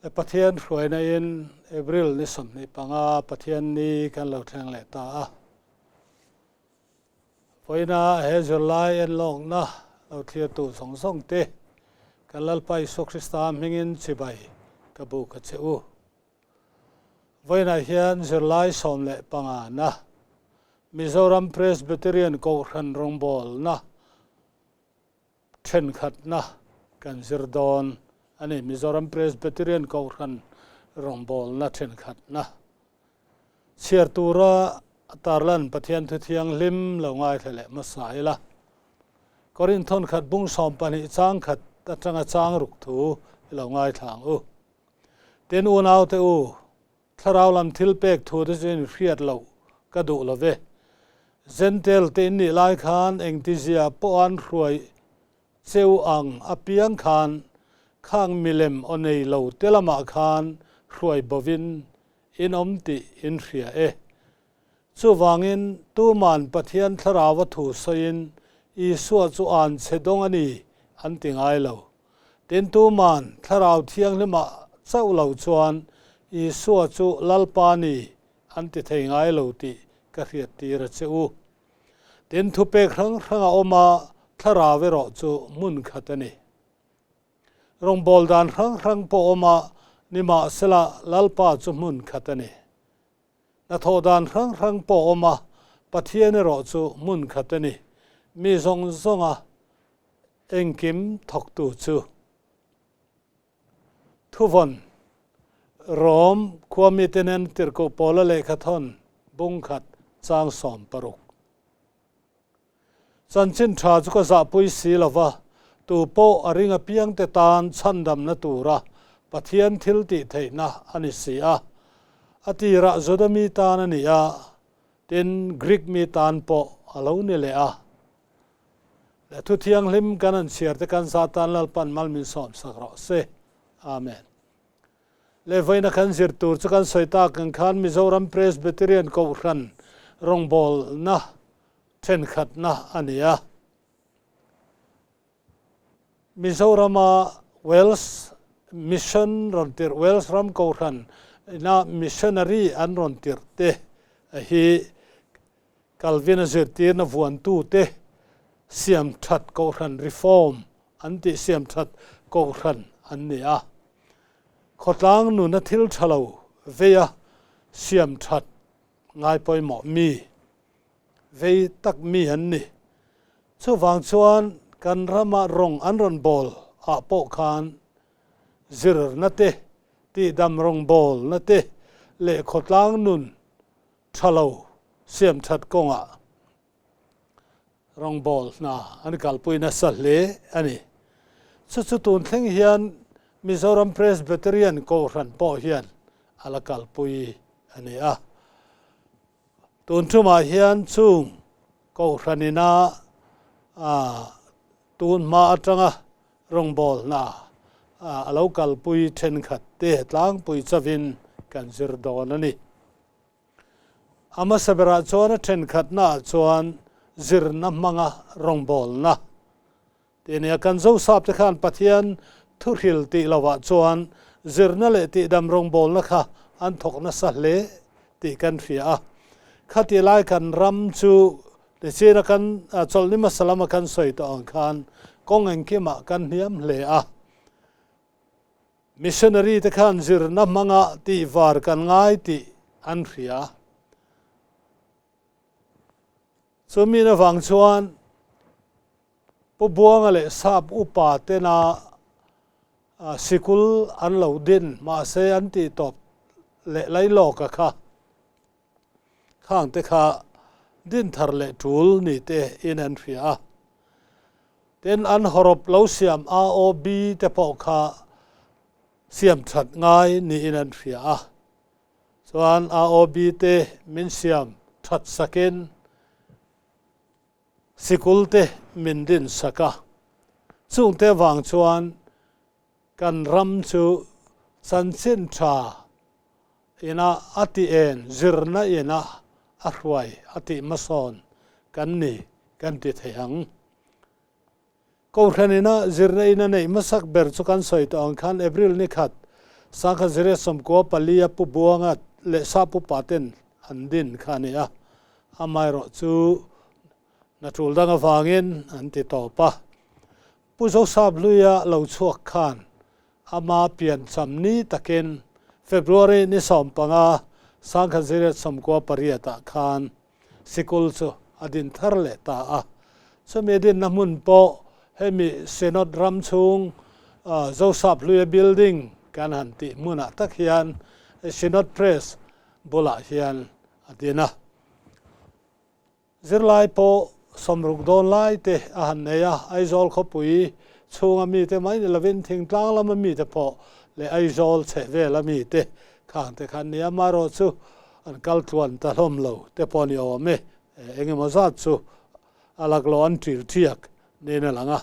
Pathian hruaina in April ni 25 Pathian ni kan lo thleng leh ta a. Vawiina he zirlai enlawkna lo thlirtu zawng zawng te kan Lalpa Isua Krista hmingin chibai ka buk a che u. Vawiinah hian zirlai 15 na Mizoram Presbyterian Kohhran rawngbawlna thenkhatna kan zir dawn a ni. Mizoram Presbyterian Kohhran rawngbawlna thenkhatna chhiar tura tarlan Pathian thu thianghlim lo ngaithla leh hmasa ila. Korinth thawnkhat bung 12 chang khat atanga chang ruk thu i lo ngaithla ang u. Tin unaute u, Thlarau lam thil pek thu te chu in hriat loh ka duh lo ve. Zentel te in nih lai khan engtizia pawh an hruai cheu ang apiang khan khang milem aw nei lo te lamah khan hruai bovin in awm tih in hria e. Chuvangin tuman Pathian Thlarau a thu sawiin Isua chu an chhe dawng a ni an ti ngai lo. Tin, tuman Thlarau Thianghlimah chauh lo chuan Isua chu Lalpa ni an ti thei ngai lo tih ka hriattir a che u. Tin, thupek hrang hrang a awm a, Thlarau erawh chu hmun khat a ni. Rawngbâwl dan hrang hrang pawh awm a, nimahsela Lalpa chu hmun khat a ni. Hnathawh dan hrang hrang pawh awm a, Pathian erawh chu hmun khat a ni. Mi zawng zawnga engkim thawktu chu. Thuvawn, Rom khua mite nen tirhkoh Paula lehkha thawn bung khat chang 16. Chanchin tha chu ka zahpui si lo va, tu pawh a ring apiangte tan chhandamna tura Pathian thil tih theihna a ni si a. A tirah Juda mi tan a ni a, tin Greek mi tan pawh a lo ni leh a. Leh thu thianghlim kan an chhiar te kan za tan Lalpan mal min sawm sak rawh se. Amen. Leh vawiina kan zir tur chu kan sawi tak ang khan Mizoram Presbyterian Kohhran rawngbawlna thenkhatna a ni a. Mizorama Wales Mission rawn tirh, Wales ram Kohhran ina missionary an rawn tirh te hi Calvin-a zirtirna vuantute siam that Kohhran Reform an tih siam that Kohhran an ni a. Khawtlang nuna thil tha lo veia siam that ngai pawimawh mi vei tak mi an ni. Chuvang chuan kan rama rawng an rawn bawl ah pawh khan zirna te, tihdam rawng bawlna te leh khawtlang nun tha lo siam that kawngah rawng bawl hna an kalpui nasa hle a ni. Chu chu tun thleng hian Mizoram Presbyterian Kohhran pawh hian a la kalpui a ni a. Tun tumah hian chung Kohhranina tun hma atanga rawngbawlna a lo kalpui thenkhat te tlangpui chavin kan zir dawn a ni. A hmasa berah chuan a thenkhatnaah chuan zirna hmanga rawngbawlna tih a ni a. Kan Zosap te khan Pathian thuhril tih lovah chuan zirna leh tihdam rawngbawlna kha an thawk nasa hle tih kan hria a. Khati lai kan ram chu tichina kan chawlhni hmasa lama kan sawi tawh ang khan kawng engkimah kan hniam hle a. Missionary te khan zirna hmanga tihvar kan ngai tih an hria. Chumi avang chuan Pu Buanga leh Sap upa tena sikul an lo din mahse an tih tawp leh lai lawk a kha khang te kha din thar leh tul ni te in an hria a. Tin an hawrawp lo siam AOB te pawh kha siam that ngai niin an hria a. Chuan AOB te min siam that sakin Sikul te min din sak a, chungte vang chuan kan ram chu chanchin tha ina a ti en zirna ina a hruai a tih hmasawn kan ni kan ti thei ang. Kohhran ina zirna ina neih hmasak ber chu kan sawi tawh ang khan April ni khat. Sangkhat ziriat 94 a Pu Buanga leh Sap upa ten an din kha a ni a, amaherawh chu hna tul dang avangin an ti tawp a. Pu Zosap Hluia lo chhuak khan ama piancham ni takin February ni 15 1998 ah khan sikul chu a din thar leh ta a. Chumi a dinna hmun pawh hemi Synod ram chhung Zosap Hluia building kan han tih hmunah tak hian Synod Press bulah hian a din a. Zirlai pawh 60 dawn lai te a han nei a, Aizawl khawpui chhunga mite mai ni lovin thingtlang lama mite pawh leh Aizawl chhehvela mite khang te khan nia amaherawh chu an kal tluan ta hlawm lo te pawh ni awm e, eng emaw zat chu a laklawh an ṭil ṭiak niin a lang a.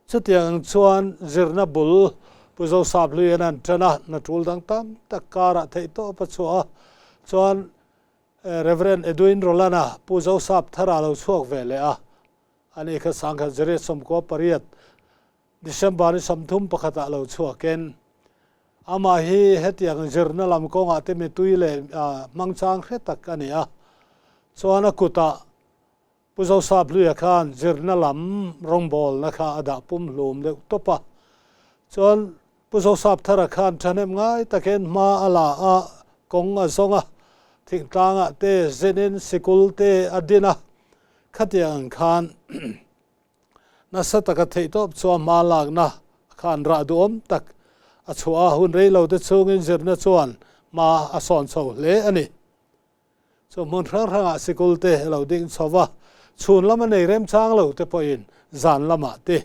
Chutiang ang chuan zirna bul Pu Zosap Hluian an ṭan a, hna ṭul dang tam tak karah theihtawp a chhuah a, chuan Rev. Edwin Rolana Pu Zosap Thara lo chhuak ve leh a, ani kha 1998 December ni 31 ah lo chhuakin amah hi hetiang zirna lam kawngah te mitui leh hmangchang hre tak a ni a, chuan a kutah Pu Zosap Hluia khan zirna lam rawngbawlna kha a dah pumhlum deuh tawp a, chuan Pu Zosap Thara khan thahnem ngai takin hma a la a, kawng a zawng a, thingtlangah te zinin sikul te a din a, khatiang ang khan nasa taka theihtawp chuan hma lakna khan rah duhawm tak a chhuah a, hun rei lo te chhungin zirna chuan hma a sawn chho hle a ni. Chu hmun hrang hrangah sikul te a lo ding chho va, chhun lama nei remchang lo te pawhin zan lamah te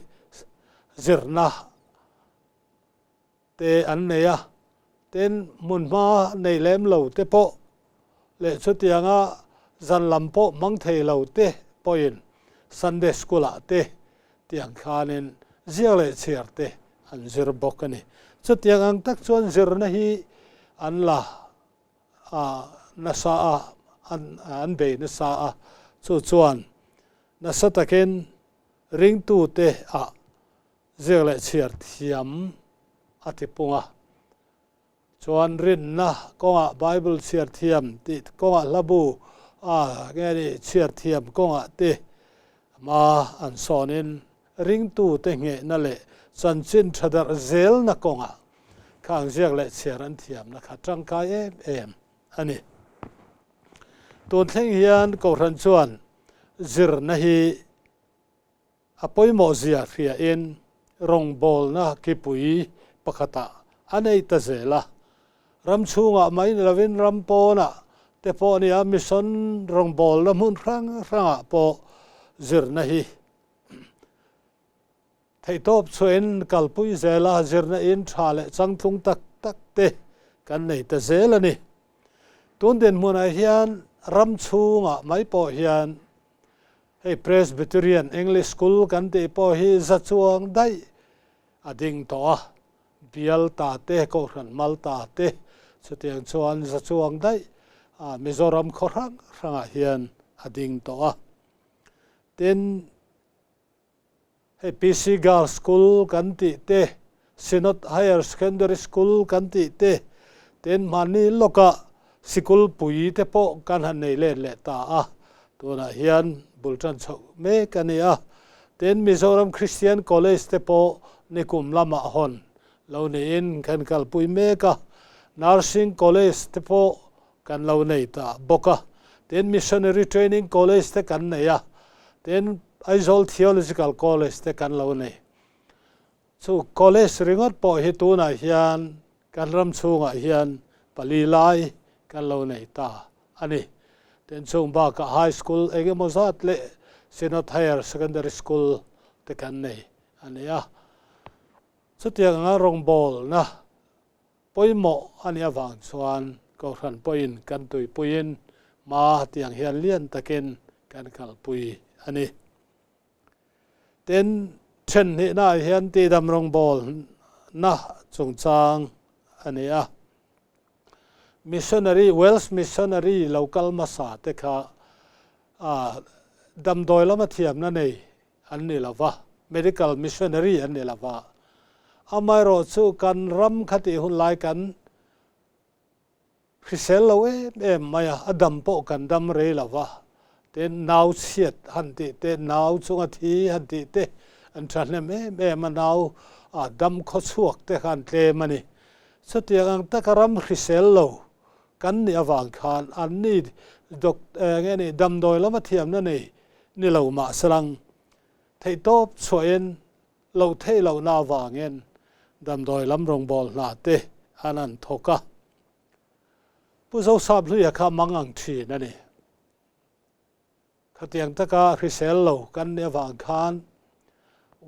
zirna te an nei a, tin hmun hma nei lem lo te pawh leh chutianga zan lam pawh hmang thei lo te pawhin Sunday School ah te tiang khanin ziak leh chhiar te an zir bawk a ni. Chutiang ang tak chuan zirna hi an la a nasa a, an bei nasa a, chu chuan nasa takin ringtute ah ziak leh chhiar thiam a ti pung a. Chuan rinna kawngah Bible chhiar thiam tih kawngah hlabu a nge ni chhiar thiam kawngah te hma an sawnin ringtute nghehna leh chanchin tha darh zelna kawngah Khang ziak leh chhiar an thiamna kha tangkai em em a ni. Tun thleng hian Kohhran chuan zirna hi a pawimawh zia hriain rawngbawlna kipui pakhatah a nei ta zel a. Ram chhungah mai ni lovin ram pawnah te pawh nia mission rawngbawlna hmun hrang hrangah pawh zirna hi Theihtawp chhuahin kalpui zela zirna in tha leh changtlung tak tak te kan nei ta zel a ni. Tun dinhmunah hian ram chhungah mai pawh hian hei Presbyterian English School kan tih pawh hi za chuang daih a ding tawh a, bial ta te, Kohhran mal ta te chutiang chuan za chuang daih Mizoram khaw hrang hrangah hian a ding tawh a. Tin, Hei PC Girls School kan tih te, Synod Higher Secondary School kan tih te, tin hmanni lawkah sikul pui te pawh kan han nei let leh ta a, tunah hian bul tan chhoh mek a ni a. Tin, Mizoram Christian College te pawh nikum lamah hawn lo niin kan kalpui mek a, Nursing College te pawh kan lo nei ta bawk a, tin Missionary Training College te kan nei a, tin Aizawl Theological College te kan lo nei. Chu college ringawt pawh hi tunah hian kan ram chhungah hian pali lai kan lo nei ta a ni. Tin chung bakah High School eng emaw zat leh Synod Higher Secondary School te kan nei a ni a. Chutiang anga rawngbawlna Pawimawh a nih avang chuan Kohhran pawhin kan tuipuiin hma tiang hian lian takin kan kalpui a ni. Tin, then hnihnaah hian tihdam rawngbawlna chungchang a ni a. Missionary, Welsh missionary lo kal hmasa te kha damdawi lama thiamna nei an ni lo va, medical missionary an ni lo va. Amaherawhchu kan ram kha tih hun lai kan hrisel lo em em mai a, a dam pawh kan dam rei lo va, tin nau chhiat han tih te, nau chunga thi han tih te an thahnem em em a, nau dam khawchhuak te kha an tlem a ni. Chutiang ang taka ram hrisel lo kan nih avang khan an ni doc eng nge ni damdawi lama thiamna nei ni lo mahselang theihtawp chhuahin Loh theih lohna avangin damdawi lam rawngbâwl hna te an han thawk a. Pu Zosap Hluia kha mang ang ṭhin a ni. Khatiang taka hrisel lo kan nih avang khan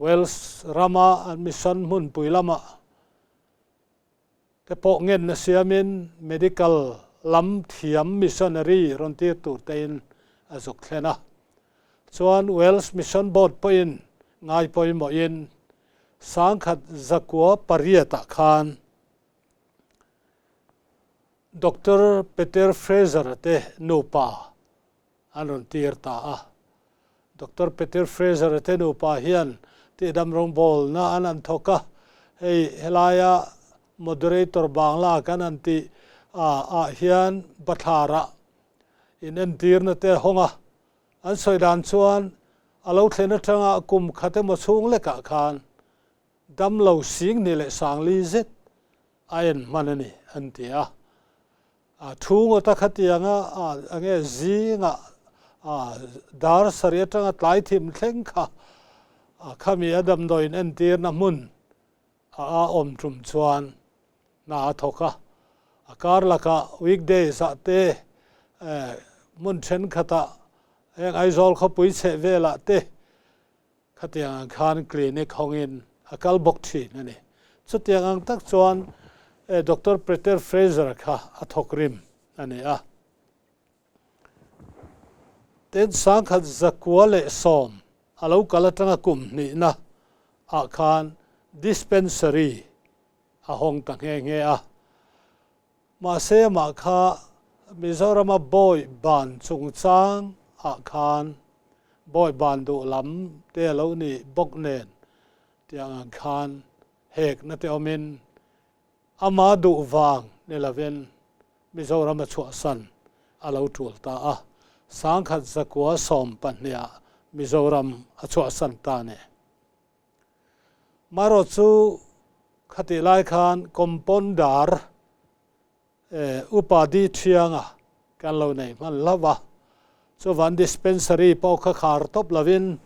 Wales rama an mission hmunpui lamah te pawh ngenna siamin medical lam thiam missionary rawn tir tur tein a zuk thlen a. Chuan Wales Mission Board pawhin ngai pawimawhin 1908 ah khan Doctor Peter Fraser-a te nupa an rawn tir ta a. Doctor Peter Fraser-a te nupa hian tihdam rawngbawlna an han thawk a, hei helaia moderator Bangla kan han tih ah hian bathlarah inentirna te a hawng a. An sawi dan chuan a lo thlen atanga kum khat emaw chhung lekah khan damlo sing ni leh sangli zet a en hman a ni an ti a. A thu ngawta khatianga a nge zinga dar sarih atanga tlai thim thleng kha khami a damdawiin entirna hmun a awm tum chuan hna a thawk a. A kar lakah weekdays ah te hmun thenkhatah heng Aizawl khawpui chheh velah te Khatiang ang khan clinic hawngin a kal bawk thin a ni. Chutiang ang tak chuan Doctor Peter Fraser kha a thawk rim a ni a. Tin, 1910 a lo kal atanga kum hnihna ah khan dispensary a hawng ta nghe nghe a. Mahse amah kha Mizorama bawi ban chungchang ah khan bawi ban duh lam te a lo ni bawk nen tiang ang khan hekna te awmin ama duh vang ni lovin Mizorama chhuahsan a lo tul ta a, 1912 ah Mizoram a chhuahsan ta ni. Marawh chu khatih lai khan compounder Upa Di Thianga kan lo nei hman hlauh a, chuvan dispensary pawh kha khar tawp lovin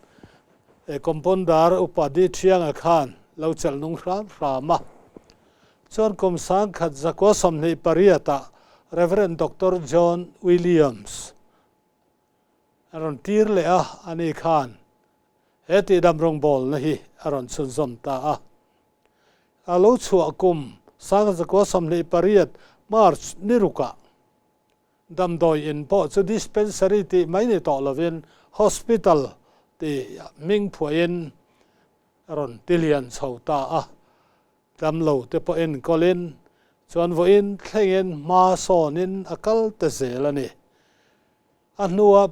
compounder Upa Di Thianga khan lo chelh nung hram hram a. Chuan kum 1928 ah Rev. Doctor John Williams a rawn tir leh a, ani khan He tihdam rawngbawlna hi a rawn chhunzawm ta a. A lo chhuah kum 1928 March ni rukah damdawi in pawh chu dispensary tih mai ni tawh lovin hospital tih hming phuahin a rawn ti lian chho ta a. Damlo te pawh enkawlin chuan vawiin thlengin hma sawnin a kal ta zel a ni. A hnua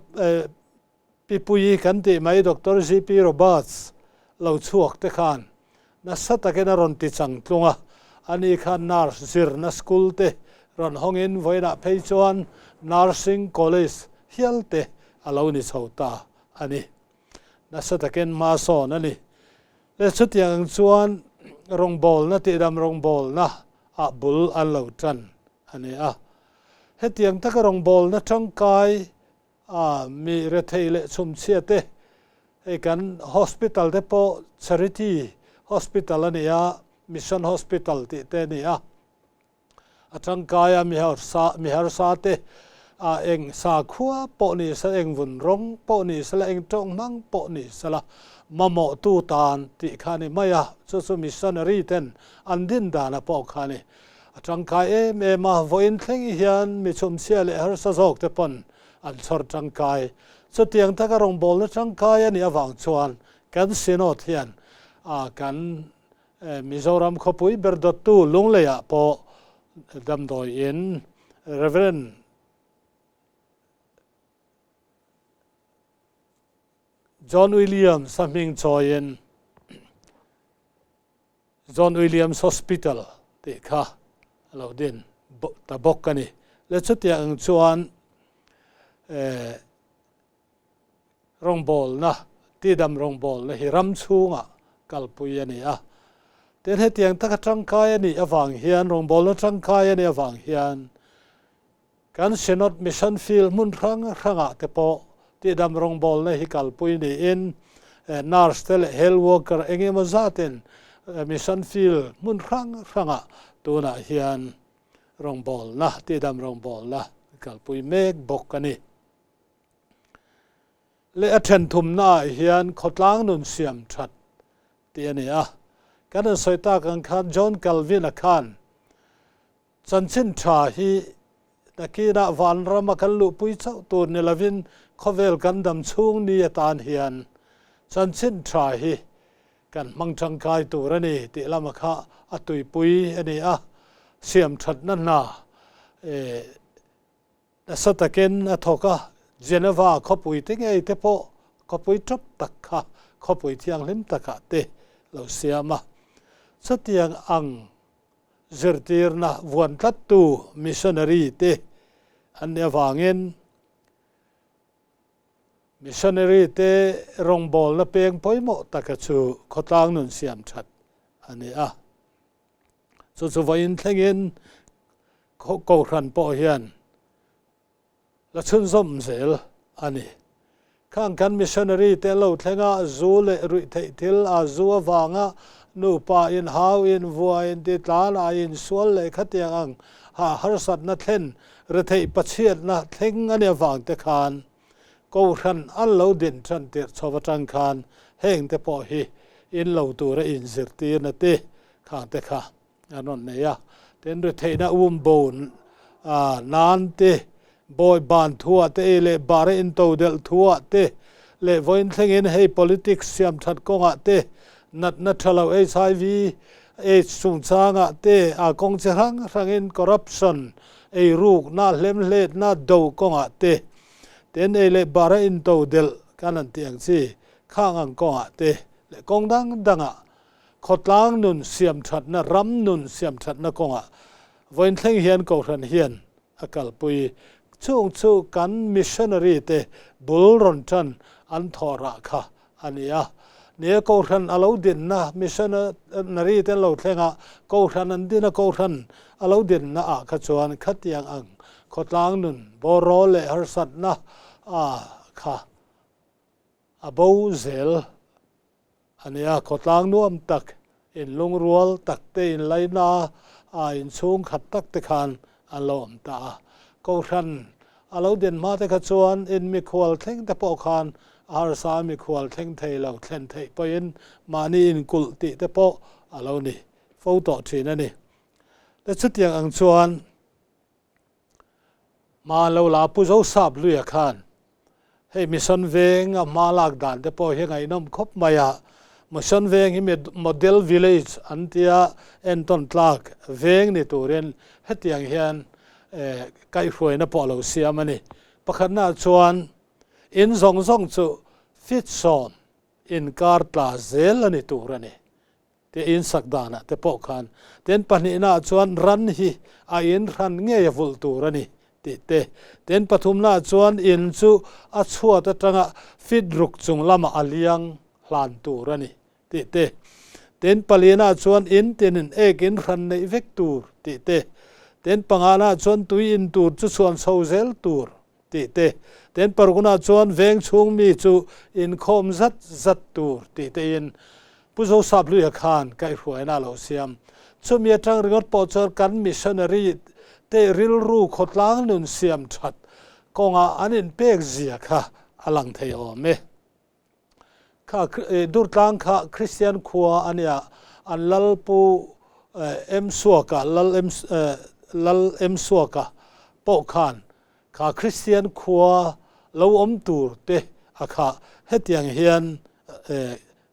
Pipuii kan tih mai Doctor GP Roberts lo chhuak te khan nasa takin a rawn ti chang tlung a, ani khan nurse zirna school te rawn hawngin vawiinah phei chuan nursing college hial te a lo ni chho ta a ni. Nasa takin hma sawn a ni. Le chutiang ang chuan rawngbawlna tihdam rawngbawlna ah bul an lo tan a ni a. Hetiang taka rawngbawlna tangkai A mi rethei leh chhumchhia te, hei kan hospital te pawh charity hospital a ni a, mission hospital tih te a ni a, a tangkaia mi harsa mi harsa te a eng sakhua pawh ni sela, eng vun rawng pawh ni sela, eng tawng hmang pawh ni sela mamawhtu tan tih kha a ni mai a, chu chu missionary ten an din dana pawh kha a ni. A tangkai em em a, vawiin thleng hian mi chhumchhia leh harsa zawk te pawn an chhawr tangkai. Chutiang taka rawngbawlna tangkai a nih avang chuan kan Synod hian kan Mizoram khawpui ber dawttu Lungleiah pawh damdawi in Rev. John Williams a hming chawiin. John Williams Hospital tih kha a lo din ta bawk a ni. Le chutiang ang chuan rawngbawlna, tidam rawngbawlna hi ram chhungah kalpui a ni a. Tin, hetiang taka tangkai a nih avang hian, rawngbawlna tangkai a nih avang hian Kan Synod Mission Field hmun hrang hrangah te pawh tihdam rawngbawlna hi kalpui niin nurse te leh health worker eng emaw zatin Mission Field hmun hrang hrangah tunah hian rawngbawlna, tihdam rawngbawlna kalpui mek bawk a ni. Leh a then thumnaah hian khawtlang nun siam that tih a ni a. Kan han sawi tak ang khan John Calvin-a khan Chanchin tha hi nakinah vanrama kan luhpui chauh tur ni lovin khawvel kan dam chhung ni atan hian chanchin tha hi kan hmang tangkai tur a ni tih lama kha a tuipui a ni a, siam thatna hna nasa takin a thawk a, Geneva khawpui te ngei te pawh khawpui tawp tak kha khawpui thianghlim takah te lo siam a, chutiang ang Zirtirna vuan tlattu missionary te an nih avangin missionary te rawngbawlna peng pawimawh taka chu khawtlang nun siam that a ni a. Chu chu vawiin thlengin Kohhran pawh hian La chhunzawm zel a ni. Khang kan missionary te lo thlenga zu leh ruih theih thil a zu avanga nupa in hau in vua in ti tlan a in sual leh khatiang ang ha harsatna thlen retheih pachhiatna thleng a nih avang te khan Kohhran an lo din tan tirh chho atang khan heng te pawh hi in lo tura inzirtirna te khang te kha an rawn nei a. Tin, retheihna um bo nan te, bawi ban thuah te ei leh bar a into delh thuah te leh vawiin thlengin hei politics siam that kawngah te, natna tha lo HIV, aids chungchangah te a kawng chi hrang hrangin corruption, eirukna, hlemhletna do kawngah te, tin ei leh bar a into delh kan han tih ang chi khang ang kawngah te leh kawng dang dangah Khawtlang nun siamthatna, ram nun siamthatna kawngah vawiin thleng hian Kohhran hian a kalpui. Chung chu kan missionary te bul rawn tan an thawh rah kha a ni a. Ni e, Kohhran a lo dinna, missionary te an lo thleng a, Kohhran an din a, Kohhran a lo dinna ah kha chuan khatiang ang khawtlang nun bawrawl leh harsatna kha a bo zel A nia, khawtlang nuam tak, inlungrual tak te inlaina a inchhung khat tak te khan an lo awm ta a. Kohhran a lo din hma te kha chuan in mikhual thleng te pawh khan a harsa a mikhual thleng thei lo thlen theih pawhin mahni inkulh tih te pawh a lo ni fo tawh thin a ni. Le chutiang ang chuan Hma lo la Pu Zosap Luia khan hei Mission Veng a hma lak dan te pawh hi ngaihnawm khawp mai a, Mission Veng hi Model Village an tia entawn tlak veng ni turin hetiang hian kaihhruaina pawh a lo siam a ni. Pakhatnaah chuan in zawng zawng chu fit sawm inkar tla zel a ni tur a ni. Te in sak danah te pawh khan ten pahnihnaah chuan ran hi a in hran ngei a vulh tur a ni tih te, ten pathumnaah chuan in chu a chhuat atanga fit ruk chung lamah a liang hlan tur a ni tih te, ten palinaah chuan in tinin ek in hran neih vek tur tih te, ten panganaah chuan tui in tur chu chhuan chho zel tur tih te, ten parukna chuan veng chhung mi chu inkhawm zat zat tur tih tein Pu Zosap Luia khan kaihhruaina a lo siam. Chumi atang ringawt pawh chuan kan missionary te rilru khawtlang nun siam that kawngah an inpek zia kha a lang thei awm e. Kha Durtlang kha Kristian khua a nia, an lal Pu M Suaka, Lal M Lal M Suaka pawh khan kha Kristian khua lo awm tur te a kha hetiang hian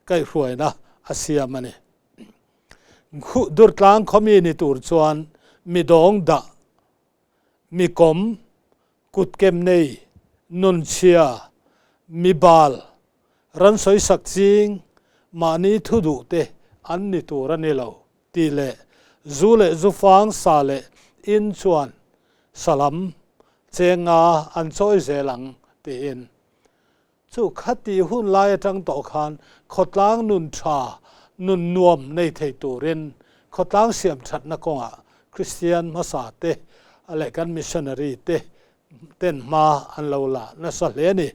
kaihhruaina a siam a ni. Durtlang khawmi ni tur chuan midawng dah mi kawm, kutkem nei, nunchhia, mi bal, ran sawisak ching, mahni thu duh te an ni tur a ni lo. tih leh zu leh zufang sa leh in chuan salam cheng nga an chawi zel ang tiin. Chu khati hun lai atang tawh khan khawtlang nun tha, nun nuam nei thei turin khawtlang siam thatna kawngah Kristian hmasa te leh kan missionary te ten hma an lo la nasa hle a ni.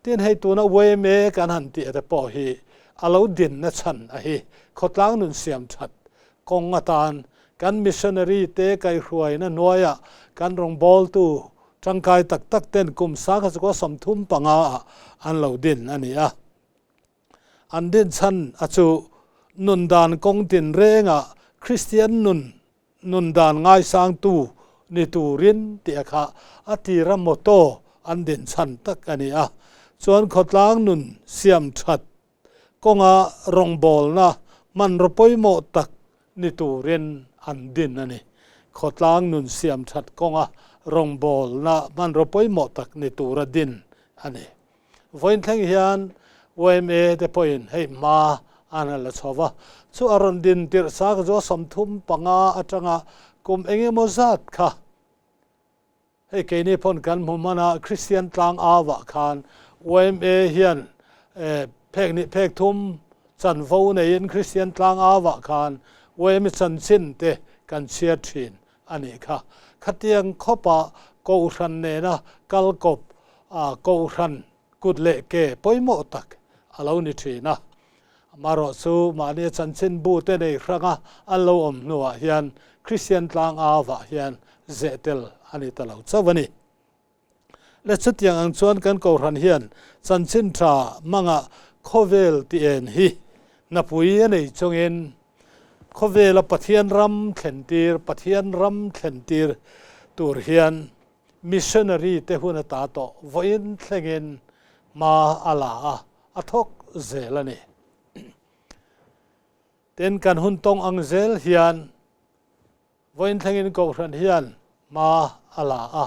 Tin, hei tuna yma kan han tih te pawh hi a lo dinna chhan a hi khawtlang nun siam that kawng atan kan missionary te kaihruaina hnuaiah kan rawngbawltu tangkai tak tak ten kum sangkhat 35 ah an lo din a ni a. An din chhan a chu nun dan kawng tinrengah Kristian nun Nun dan ngaisangtu ni turin tih a kha a tira motto an din chhan tak a ni a. Chuan khawtlang nun siam that kawnga rawngbawlna hmanraw pawimawh tak ni turin an din a ni. Khawtlang nun siam that kawnga rawngbawlna hmanraw pawimawh tak ni tura din a ni. Vawiin thleng hian yma te pawhin hei hma an han la chho va, chu a rawn din tirh sa ka chu a 35 atanga kum eng emaw zat kha hei keini pawn kan hmu hman a, Kristian tlang auah khan yma hian phek nih phek thum chanvo neiin Kristian tlang auah khan yma chanchin te kan chhiar thin a nih kha. Khatiang khawpa Kohhran nena kal kawp a Kohhran kut leh ke pawimawh tak a lo ni thin a. Amaherawh chu mahni chanchin bu te nei hranga an lo awm hnuah hian Kristian tlang avah hian zeh tel a ni ta lo chauh a ni. Le chutiang ang chuan kan Kohhran hian chanchin tha hmanga khawvel ti en hi hnapui a nei chungin khawvela Pathian ram thlentir, Pathian ram thlentir tur hian missionary te hun ata tawh vawiin thlengin hma a la a, a thawk zel a ni. Tin, kan hun tawng ang zel hian Vawiin thlengin Kohhran hian hma a la a,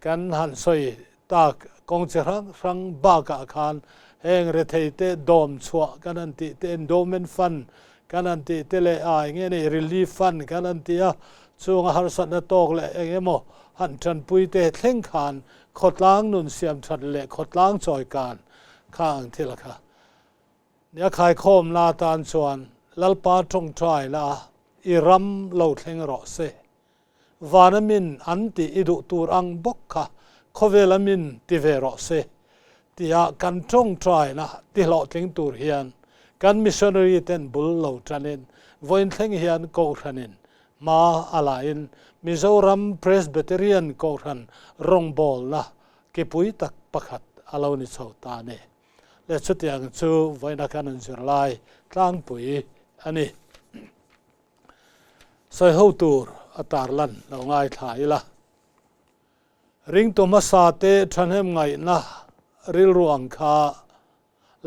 kan han sawi tak kawng chi hrang hrang bakah khan heng rethei te dawm chhuah kan han tih te, endowment fund kan han tih te leh a eng nge ni relief fund kan han tih a, chunga harsatna tawk leh eng emaw han tanpui te thleng khan khawtlang nun siam that leh khawtlang chawikan kha ang thil kha Nia khaikhawmna atan chuan Lalpa tawngtai la, i ram lo thleng rawh se. Vana min an tih i duh tur ang bawk kha khawvela min ti ve rawh se tia kan tawngtaina ti hlawhtling tur hian kan missionary ten bul lo tanin vawiin thleng hian Kohhranin hma a lain Mizoram Presbyterian Kohhran rawngbawlna kipui tak pakhat a lo ni chho ta a ni. Leh chutiang chu vawiina kan an zir lai tlangpui a ni. Sawi ho tur a tarlan lo ngaithla ila. Ringtu hmasa te thahnem ngaihna rilru ang kha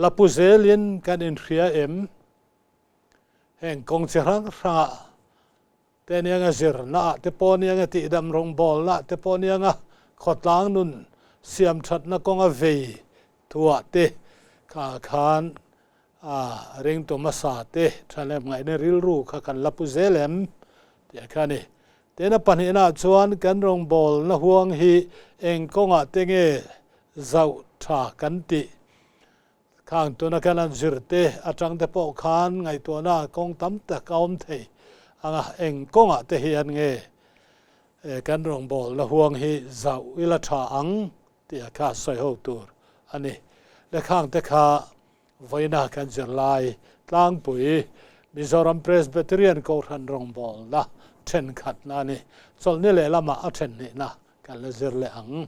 la pu zelin kan inhria em? Heng kawng chi hrang hrangah Te nianga zirnaah te pawh nianga tihdam rawngbawlnaah te pawh nianga khawtlang nun siam thatna kawnga vei thuah te kha khan a ringtu hmasa te thanem ngaihna rilru kha kan la pu zel em tih kha a ni. Tin a pahnihnaah chuan kan rawngbawlna huang hi eng kawngah te nge zauh tha kan tih Khang tuna kan an zir te atang te pawh khan ngaihtuahna kawng tam tak a awm thei ang a, eng kawngah te hian nge kan rawngbawlna huang hi zauh ila tha ang tih a kha sawi ho tur a ni. Le khang te kha vawiina kan zir lai tlangpui Mizoram Presbyterian Kohhran rawngbawlna thenkhatna a ni. Chawlhni lehlamah a then hnihna kan la zir leh ang.